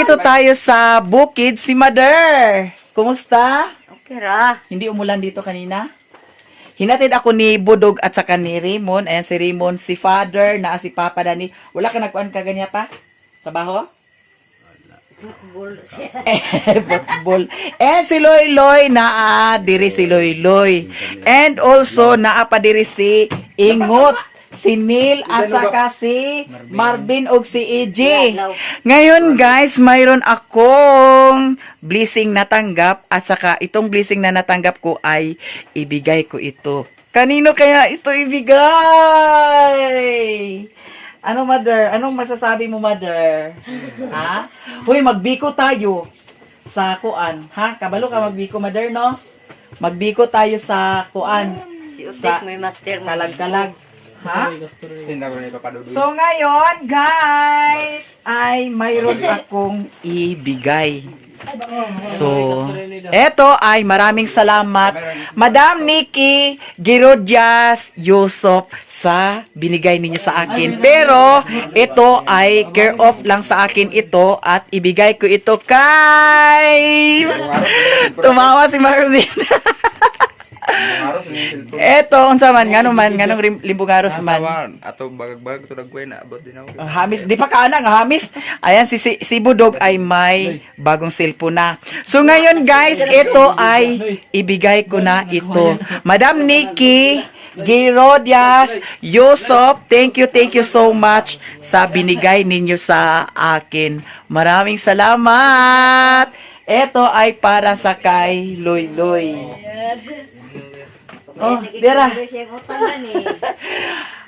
Nandito tayo sa bukid, si Mother. Kumusta? Okay ra. Hindi umulan dito kanina? Hinatid ako ni Budog at saka ni Raymond. Ayan si Raymond, si Father, na si Papa Dani. Wala ka nagkuan ka ganyan pa? Trabaho? Football siya. Football. And si Loy Loy, naa diri si Loy Loy. And also, naa pa diri si Ingot, si Neil at saka si Marvin og si EJ. Ngayon guys, mayroon akong blessing natanggap at saka itong blessing na natanggap ko ay ibigay ko ito. Kanino kaya ito ibigay? Ano, Mother? Anong masasabi mo, Mother? Ha? Hoy, magbiko tayo sa kuan. Ha? Kabalo ka magbiko, Mother, no? Magbiko tayo sa kuan. Si Utik Sa may master mo. Kalag-kalag. Ha? So ngayon, guys, ay mayroon akong ibigay. So, eto ay maraming salamat, Madam Nikki Girodias Yusuf, sa binigay ninyo sa akin. Pero, ito ay care of lang sa akin ito at ibigay ko ito kay. Tumawa si Marvin. Eto, unsa man, ngano man, nganong limbungaros man? Ato bagag-bagag to nagkuhay na abot din ako. Ang hamis, di pa kaana ang hamis. Ayan si si Budog ay may bagong cellphone na. So ngayon guys, ito ay ibigay ko na ito. Madam Nikki Girodias Yusuf, thank you so much sa binigay ninyo sa akin. Maraming salamat. Ito ay para sa kay Loy Loy. Oh, dira.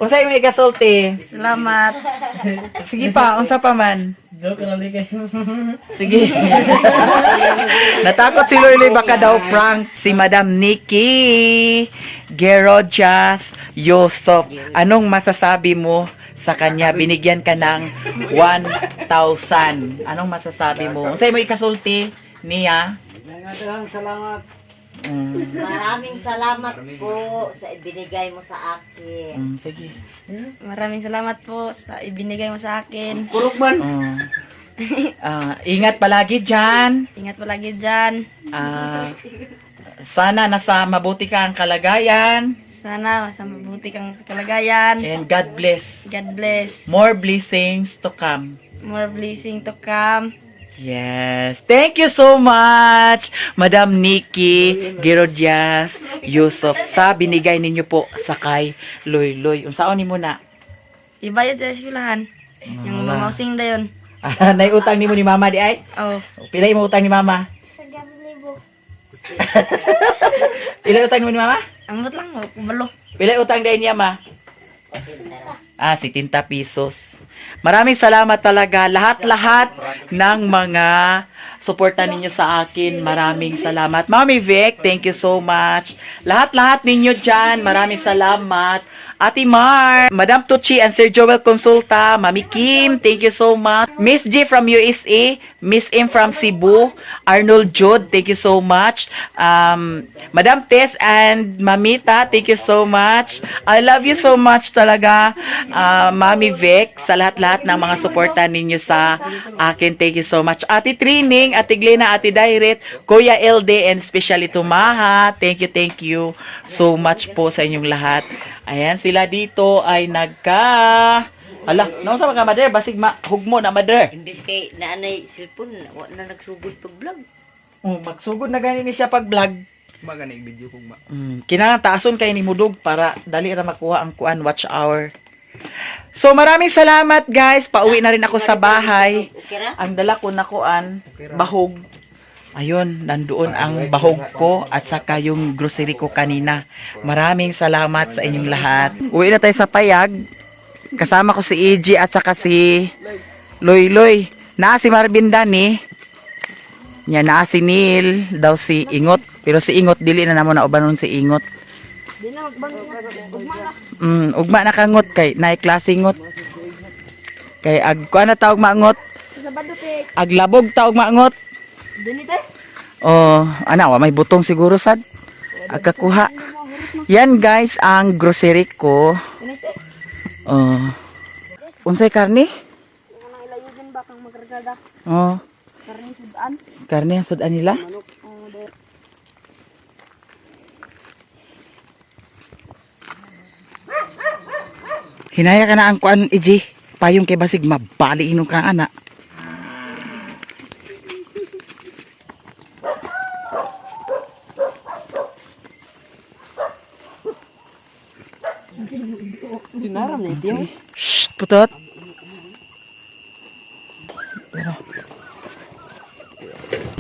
Unsay may gasulti? Salamat. Sige pa, unsa pa man? Joke na lang kayo. Sige. Natakot si Loy Loy, baka daw prank si Madam Nikki Gerojas Yusuf. Anong masasabi mo sa kanya? Binigyan ka ng 1,000. Anong masasabi mo? Unsay mo ikasulti niya? Salamat. Maraming salamat po sa ibinigay mo sa akin. Sige. Maraming salamat po sa ibinigay mo sa akin. Oh. Ah, ingat palagi dyan. Ingat palagi dyan. Ah, sana nasa mabuti ka ang kalagayan. Sana mas mabuti kang kalagayan. And God bless. God bless. More blessings to come. More blessing to come. Yes. Thank you so much, Madam Nikki Girodias Yusuf, sa binigay ninyo po sa kay Loy Loy. Unsaon nimo na? Ibayad sa eskwelahan. Yung mga using na yun. Ah, nay utang nimo ni Mama di ay? Oh, Pila imo utang ni Mama? Pila utang nimo ni Mama? ambot lang. Oh, kumalo. Pila utang dai niya, Ma? Ah, 70 pesos. Maraming salamat talaga lahat-lahat ng mga suporta ninyo sa akin. Maraming salamat. Mami Vic, thank you so much. Lahat-lahat ninyo dyan, maraming salamat. Ate Mar, Madam Tucci and Sir Joel Consulta, Mami Kim, thank you so much. Miss G from USA, Miss M from Cebu, Arnold Jude, thank you so much. Madam Tess and Mamita, thank you so much. I love you so much talaga, Mami Vic, sa lahat-lahat ng mga suporta ninyo sa akin. Thank you so much. Ate Trining, Ate Glena, Ate Dairet, Kuya LD, and especially Tumaha. Thank you so much po sa inyong lahat. Ayan, sila dito ay nagka. Ala, no sa mga mother, basig ma hugmo na, mother. Imbis kay naanay cellphone, wa na nagsugod pag vlog. Oh, magsugod na gani ni siya pag vlog. Magani video kung ma. Kinahanglan taason kay ni mudog para dali ra makuha ang kuan watch hour. So maraming salamat guys. Pauwi na rin ako sa bahay. Okay ra? Ang dala ko na kuan, bahog. Ayun, nandoon ang bahog ko at saka yung grocery ko kanina. Maraming salamat sa inyong lahat. Uwi na tayo sa payag. Kasama ko si EJ at saka si Loy Loy. Naa si Marvin Dani. Nya naa si Neil, daw si Ingot. Pero si Ingot dili na namo na ubanon si Ingot. Ugma na kangot kay naay klase ngot. Kay ag kuan na tawag mangot. Ag labog tawag mangot. Oh, ana wa may butong siguro sad. Agkakuha. Yan guys ang grocery ko. Oh. Unsay karne? Oh. Karne ang sudan nila? Hinaya ka na ang kuan, EJ. Payong kay basig mabali inom ka ana. Dinaram na ito. Shh, putot.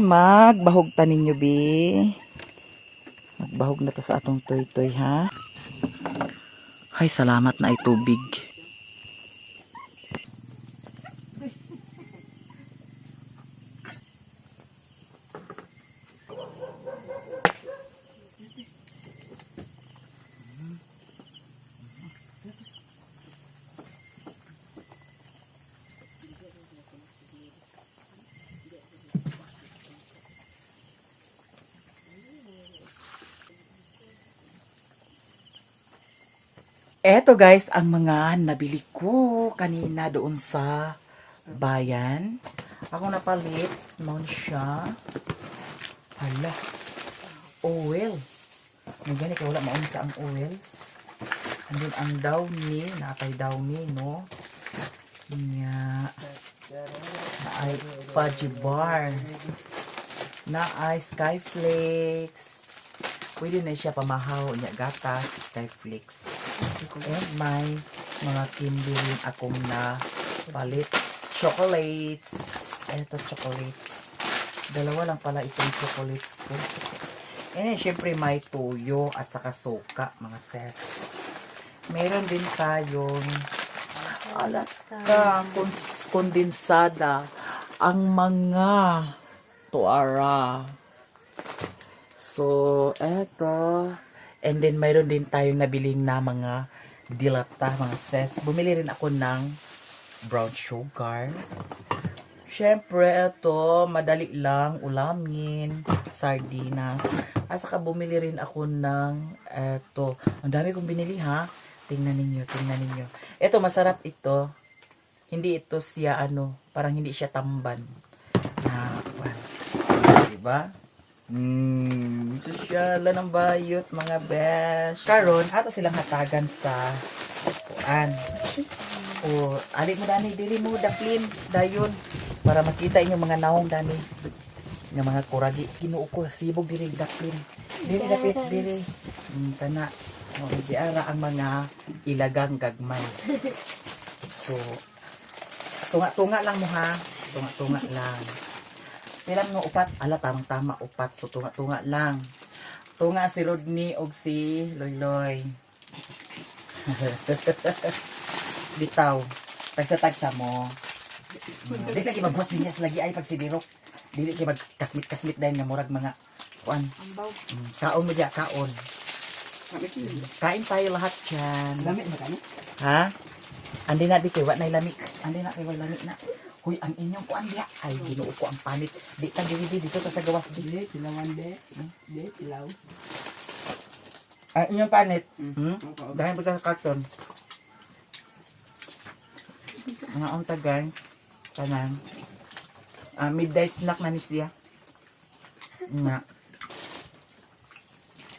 Magbahog ta ninyo, bi. Magbahog na ta sa atong toy-toy, ha? Ay, salamat na ay tubig. Eto guys, ang mga nabili ko kanina doon sa bayan. Ako napalit, maun siya. Hala, oil. May gani kay wala maun sa ang oil. Andun ang downy, naatay downy, no? Nya. Naay fudgy bar. Naay skyflakes. Pwede na siya pamahaw niya gatas, skyflakes. And may mga candy rin akong na palit. Chocolates. Eto, chocolates. Dalawa lang pala itong chocolates ko. And then, syempre, may tuyo at saka suka, mga sis. Meron din tayong Alaska kondensada. Ang mga tuara. So, eto. And then, mayroon din tayong nabiling na mga dilata, mga sis. Bumili rin ako ng brown sugar. Siyempre, eto, madali lang ulamin, sardinas. At saka bumili rin ako ng, eto, ang dami kong binili ha. Tingnan ninyo, tingnan ninyo. Eto, masarap ito. Hindi ito siya, ano, parang hindi siya tamban. Na, well, diba? Sosyala ng bayot, mga besh. Karon, ato silang hatagan sa kuan. O, ali mo dani, dili mo daplin, dayon para makita inyo mga naong dani nga mga kuragi. Ginoo ko sibog diri daplin. Dili dapit dili. Kana. O, di ara ang mga ilagang gagmay. So, tunga-tunga lang mo ha. Tunga-tunga lang. Pilang nga upat? Ala, tamang-tama upat. So, tunga-tunga lang. Tunga si Rodney og si Loyloy. Bitaw. Tagsa-tagsa mo. Dili lagi magbuhat sinyas lagi ay pag sidirok. Dili kay magkasmit-kasmit dahil nga murag mga kuan. Kaon mo diya, kaon. Kain tayo lahat dyan. Lami ba kani? Ha? Andi na di kay wa nay lami. Andi na kay wa lami na. Huy, ang inyong kuan diha. Ay, Ginoo ko ang panit. Di ta diri di dito ta sa gawas di. Di, tilawan de. Di, tilaw. Ang inyong panit. Dahil po sa karton. Mga unta guys. Tanan. Ah, midnight snack na ni siya. Nga.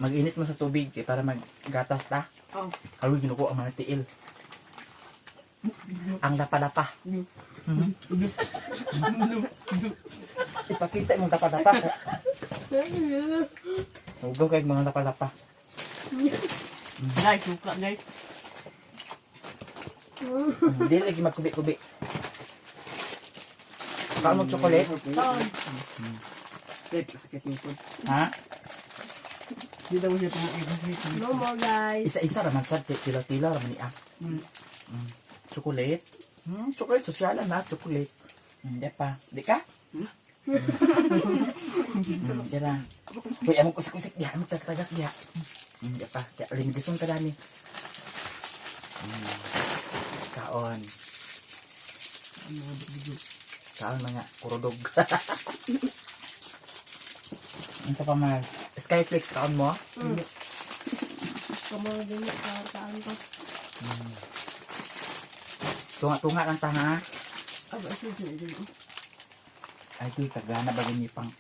Mag-init mo sa tubig eh, para maggatas ta. Oh. Aroy, ginuko ang mga tiil. Ang lapa-lapa. Ipakita mong lapa-lapa. Hugaw kay mga lapa-lapa. Guys, suka guys. Hindi lagi magkubi-kubi. Kaon mo chocolate? Sakit, sakit nito. Ha? Di daw siya pang No more, guys. Isa-isa raman sad kay tila-tila raman niya. Chocolate? Chocolate sosyalan na chocolate. Hindi pa. Di ka? Di na. Uy, among kusik-kusik diha, among tagak diha. Di pa. Kaya limigison ka dami. Kaon. Kaon mga kurudog. Ano pa man? Skyflix kaon mo? Kamu din saan ko. Tunga-tunga lang ta ha. Aba, ito. Ay, di, kagana ba ganyan pang...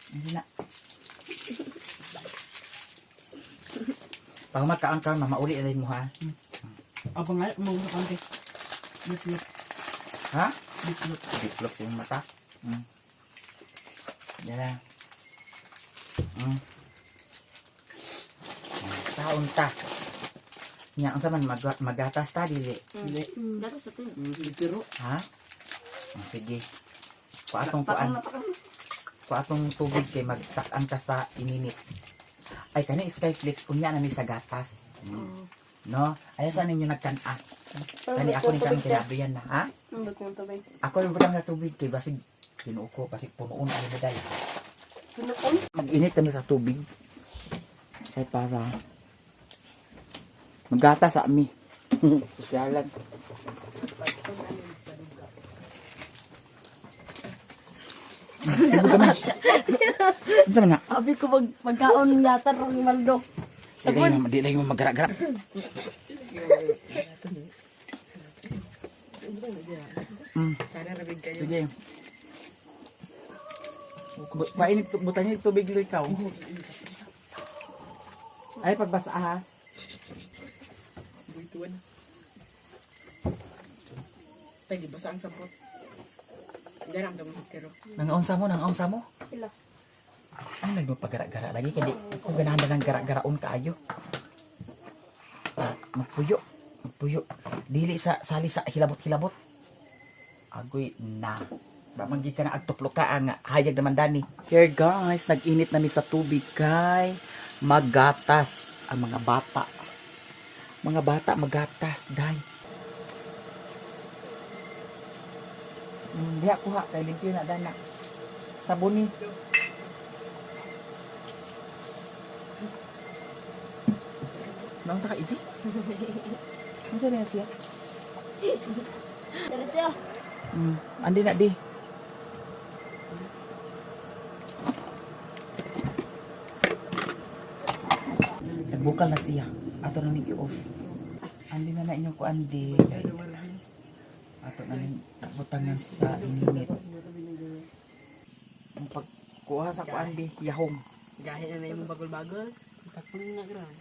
Hindi na. Pag magkaang ka, mamauli alin mo ha. Ang pangalan mo sa konti. Bitlog. Ha? Bitlog. Bitlog yung mata. Yan na. Taon ta. Nya, ang saman, magatas ta, dili. Hindi. Gatas sa tin. Litiro. Ha? Oh, sige. Kuha atong kuan. Kuha atong tubig kay magtak-an ta sa ininit. Ay kani Skyflix unya na ni sa gatas. No? Ayaw sa ninyo nagkan-a. Kani ako ni kami kinabriyan na, ha? Ako rin butang sa tubig kay basig tinuo ko basig punuon ani mo day. Mag-init kami sa tubig. Kay para maggatas sa ami. Sosyalan. Sibog kami. Ano man na? Abi ko magkaon yata rong maldo. Di lang di lang mo magara-gara. Sana rabig kayo. Sige. Painit, butangin tubig lo ikaw. Ay, pagbasa ha. Buituan. Tay, di basa ang sampot. Garam daw mo tiro. Nangaunsa mo, nangaunsa mo. Sila. Ay, nagpagara-gara lagi. Kaya di ko ganahan na ng gara-garaon kaayo. Ah, magpuyo. Magpuyo. Dili sa, sali sa hilabot-hilabot. Agoy na. Bamanggi ka na agtuplo ka ang hayag naman dani. Here guys, nag-init na mi sa tubig kay magatas ang mga bata. Mga bata magatas, day. Diha kuha kay limpyo na dana. Sabuni. Naon sa ka iti? Unsa na siya? Diretso. Andi na di. Nagbukal na siya. Ato na ning i-off. Andi na na inyong kuan di. Ato na ning butangan sa init. Ang pagkuha sa kuan di, yahong. Gahi na na imong bagol-bagol. Takpon na gram.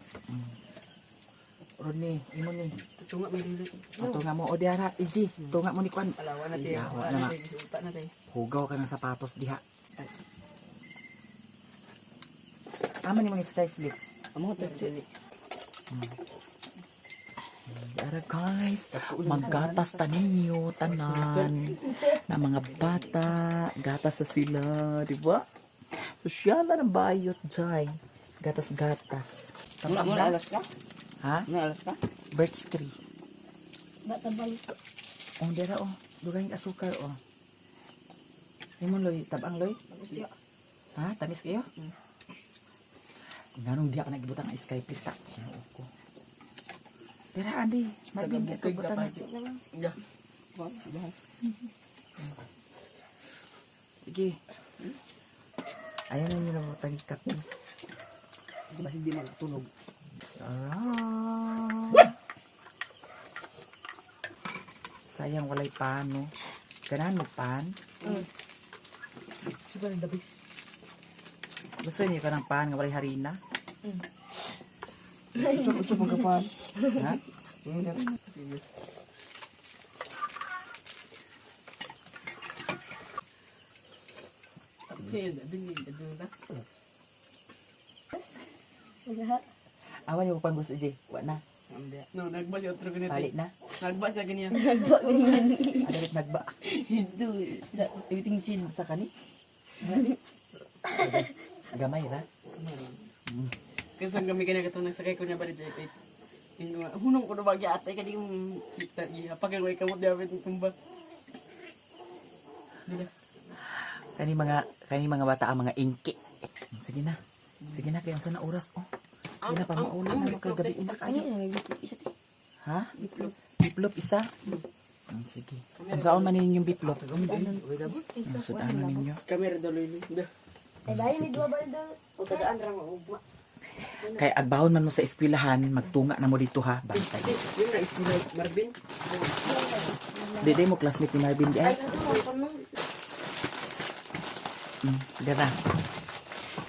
Ron ni, imo ni. Tutunga may dili. Ato nga mo o diara, iji. Tunga mo ni kuan. Alawa na tayo. Yawa Wala na na nga. tayo. Gisuta na tayo. Hugaw ka ng sapatos diha. Tama ni mga Skyflix. Amo to dili. Ara guys, maggatas ta ninyo tanan na mga bata, gatas sa sila, di ba? Sosyala ng bayot jay. Gatas-gatas. Tama na? alas ka? Ha? Muna alas ka? Birch tree. Bata balik. Oh, dira oh. Dugay asukar oh. Imo loy, tabang loy. Ha? Tamis kayo? Nganong diha ka nagibutang ang sky please sa Ginoo ko. Dira andi, Marvin dito butang. Ya. Sige. Ayan na nyo nabutang kape. Di ba hindi matulog? Alright. Sayang walay pan, no? Ganahan mo pan? Siguro ang dabis. Gusto niyo ka ng pan nga walay harina? Gusto gusto mo ka pa. Ha? Awan yung pan gusto di. Wa na. No, nagba siya otro ganito. Balik na. Nagba siya ganyan. Nagba ganyan. Adalit nagba. Hindu. Sa everything sin. Sa kani? Gamay ra. Kasi ang kami ganyan katong nagsakay ko niya balik dito. Ingo, hunong ko na bagya atay kadi yung kita gihapag ang way kamot dapat tumba. Dila. Kani mga bata ang mga ingki. Sige na. Sige na kay unsa na oras oh. Sige na pa mauna na mo kay gabi na kayo. Isa te. Ha? Biplop isa? Sige. Ang saon man ninyong biplop? Ang sudano ninyo. Kamera daloy ni. Da. Ay bahay ni dua baldo. O kadaan ra mo ugma. Kay agbahon man mo sa eskwelahan, magtunga na mo dito ha. Bantay. Yung na school Marvin. Di di mo classmate ni Marvin di ay. Dara.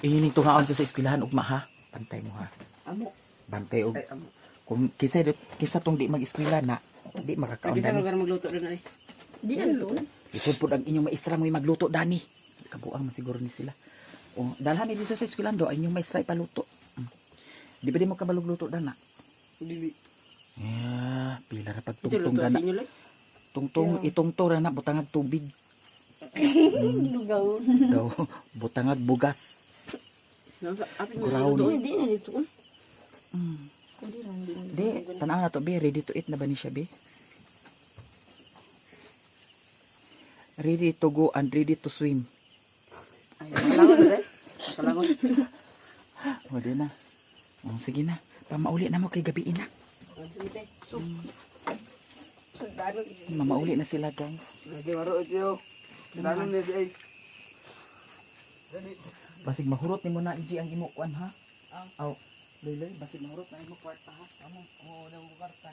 Ining tungaon ko sa eskwelahan ugma ha. Bantay mo ha. Amo. Bantay og Ay, amo. kung kinsa kinsa tong di mag-eskwela na, di makakaon Pwede sa dani. lugar magluto na ay. Di na luto. Isod pud ang inyong maestra mo magluto dani. Kabuang man siguro ni sila. O, dalhan ni dito sa eskwelahan do ang inyong maestra ipaluto. Di ba di mo kabalog luto dana? Dili. Yeah, pila ra Ito pagtungtong luto sa dana. inyo like. Tungtong itungtong ra na butangag tubig. Lugaw. Daw butangag bugas. Nasa apin mo Ground. luto. Di na dito. Di na di na. Di, tanaw na to be, ready to eat na ba ni siya be? Ready to go and ready to swim. Ay, kalangon na eh. Kalangon. O, di na. O, sige na. Pamauli na mo kay gabi na. Mamauli na sila, guys. Lagi maro ito. Danon ni ay. Basig mahurot nimo na iji ang imo kuan ha. Aw, Loy, basig mahurot na imo kwarta ha. Amo, oo na mo kwarta.